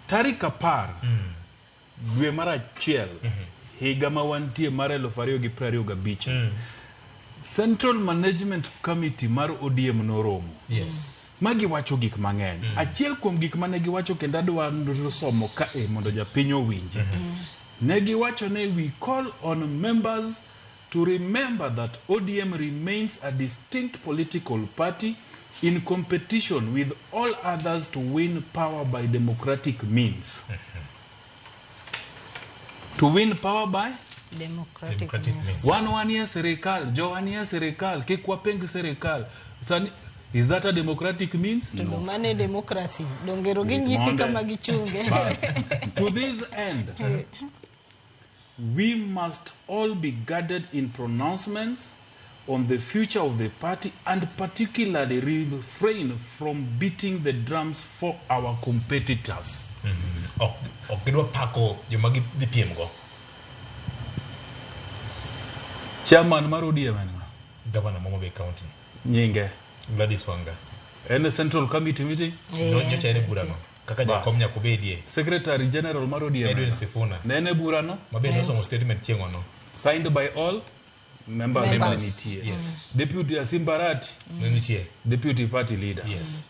Tarik 10 dwe mar achiel higa ma wantie mar 2025, Central Management Committee mar ODM noromo. Ma giwacho gik mang'eny. Achiel kuom gik mane giwacho kendo adwa somo kae mondo japiny owinji. Ne giwacho ni we call on members to remember that ODM remains a distinct political party in competition with all others to win power by democratic means. To win power by Democratic, Democratic means. means. Wan wanie sirikal, jo wanie sirikal, kik waping sirikal. Sani, is that a democratic means? To no. Mane democracy dongero ginyisi Monde. kama gichunge. Bas. To this end, we must all be guarded in pronouncements on the future of the party and particularly refrain from beating the drums for our competitors. Ok gidwa pako joma gidhi piem go. Chairman mar ODM en ng'a? Governor ma Homa Bay County. Nyinge. Gladys Wanga. En e Central Committee meeting? Nyocha en e burano. Kaka jakom nyaka obedie. Secretary General mar ODM. Edwin Sifuna. Ne en e burano? Ma bende nosomo statement chieng'ono. Signed by all members Members. ma nitie. Yes. Deputy Asimbarati. Ne nitie. Deputy Party Leader. Yes.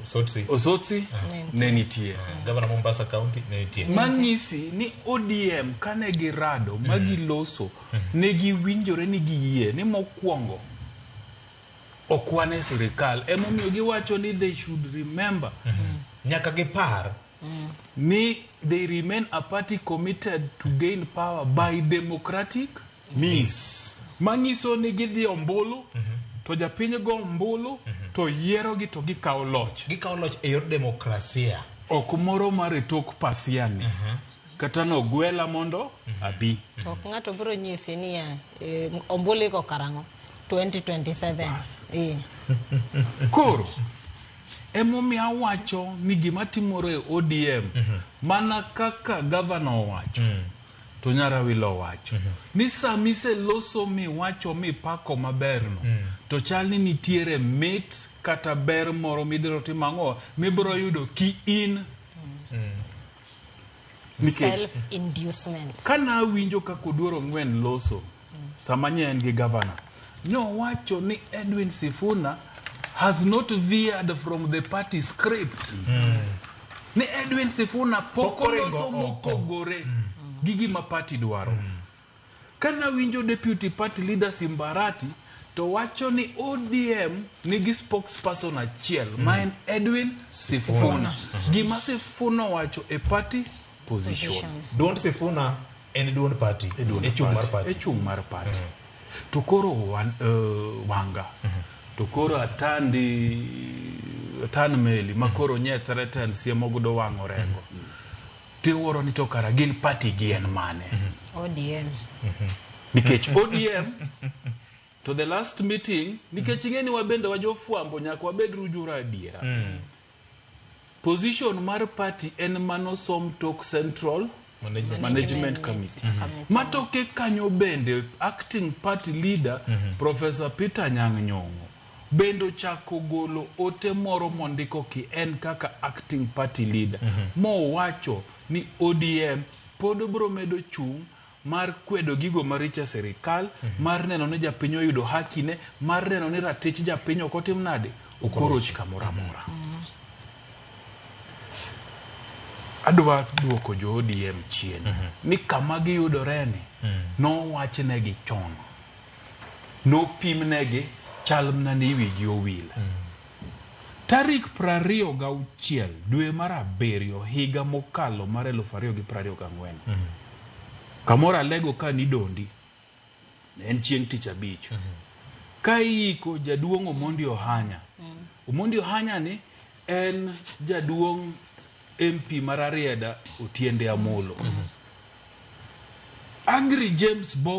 Osotsi. Osotsi ne nitie. Governor Mombasa County ne nitie. Manyisi ni ODM kane girado ma giloso ne giwinjore ni giyie ni mokwongo ok wan e sirikal. Emomiyo giwacho ni they should remember Nyaka gipar ni they remain a party committed to gain power by democratic means. Manyiso ni gidhi ombulu to japiny go ombulu to yierogi to gikawo loch. Gikawo loch e yor demokrasia. Ok moro mar e tok pasia ni. Kata nogwela mondo abi. To ok ng'ato biro nyisi niya ombulu iko karang'o 2027. Koro emomiyo awacho ni gima timore e ODM mana kaka gavana owacho to Nyarawilo owacho ni sama iseloso miwacho mipako maberno to chal ni nitiere mit kata ber moro midiro timo ang'o mibiro yudo ki in. Nikech Self inducement. Kana awinjo kaka Oduor Ong'wen loso sama nye en gi gavana, nyowacho ni Edwin Sifuna has not veered from the party script. Ni Edwin Sifuna pok Pok oringo oloso oko. mopogore gi gima party dwaro. Kana winjo deputy party leader Simbarati to wacho ni ODM nigi spokesperson achiel ma en Edwin Sifuna. Gima Sifuna owacho e party position. Position. Duond Sifuna en duond party. E chung' mar party. E chung' mar party. To koro Wanga. To koro atandi atan meli ma koro nye threaten siemo godo wang' Orengo. Tiwuoro ni to kara gin party gi en mane? ODM. Nikech ODM to the last meeting, nikech ing'e ni wabende wajofwambo nyaka wabed rujura adiera. Position mar party en mano som tok Central Management. Management Committee. Matoke kanyo bende acting party leader Professor Peter Anyang' Nyong'o bende ochako golo ote moro mondiko ki en kaka acting party leader. Mowacho ni ODM pod biro medo chung' mar kwedo gigo maricho e sirikal, mar neno ni japiny oyudo hakine, mar neno ni ratich japiny ok otim nade, ok oroch kamoro amora. Adwa duoko jo ODM chien ni kama giyudore ni nowachnegi chon, nopimnegi chal mana ni wigi owil. Tarik 26 dwe mar 7 higa mokalo mar 2024. Kamoro alego ka nidondi, ne en chieng' tich abich. Ka iiko jaduong' Omondi Ohanya. Omondi Ohanya ni en jaduong' MP mar Rarieda Otiende Amolo. Agri James Bob